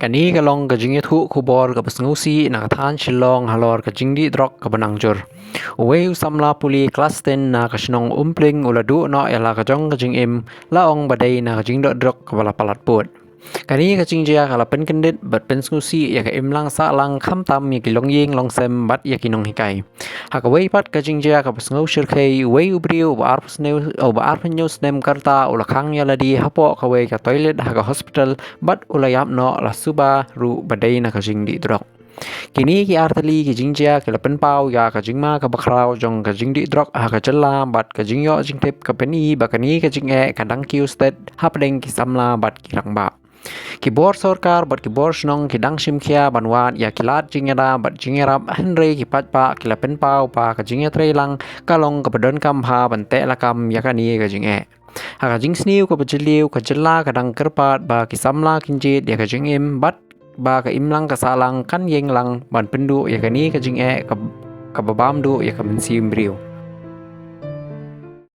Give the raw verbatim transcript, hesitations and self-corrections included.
Kane ka long ka jingïathuh khubor kaba sngewsih na ka thaiñ Shillong halor ka jingdih drok kaba nang jur. Uwei u samla pule klas ten na ka shnong Umpling u la duh noh ïa la ka jong ka jingim, la ong ba dei na ka jingdoh drok kaba la palat pud. Kane ka jingjia ka la pynkyndit bad pynsngewsih ïa ka imlang sahlang khamtam ïa ki longïing longsem bad ïa ki nonghikai. Ha kawei pat ka jingjia kaba sngew shyrkhei, uwei u briew uba arphew snem, uba arphew hynñiew snem ka rta u la khang ïa lade hapoh kawei ka toilet ha ka hospital bad u la ïap noh, la suba ruh ba dei na ka jingdih drok. Kine ki artylli ki jingjia ki la pynpaw ïa ka jingma kaba khraw jong ka jingdih drok ha ka jylla bad ka jingïoh jingtip ka pyni ba kane ka jingeh ka dang kiew stet hapdeng ki samla bad ki rangbah. Ki bor sorkar bad ki bor shnong ki dang shim khia ban wad ïa ki lad jingïada bad jingïarap, hynrei ki paidbah ki la pynpaw ba ka jingïatreilang ka long kaba donkam bha ban teh lakam ïa kane ka jingeh. Ha ka jingsniew kaba jylliew, ka jylla ka dang kyrpad ba ki samla kin jied ïa ka jingim bad ba ka imlang ka sahlang kan ïeng lang ban pynduh ïa kane ka jingeh ka, kaba bam duh ïa ka mynsiem briew.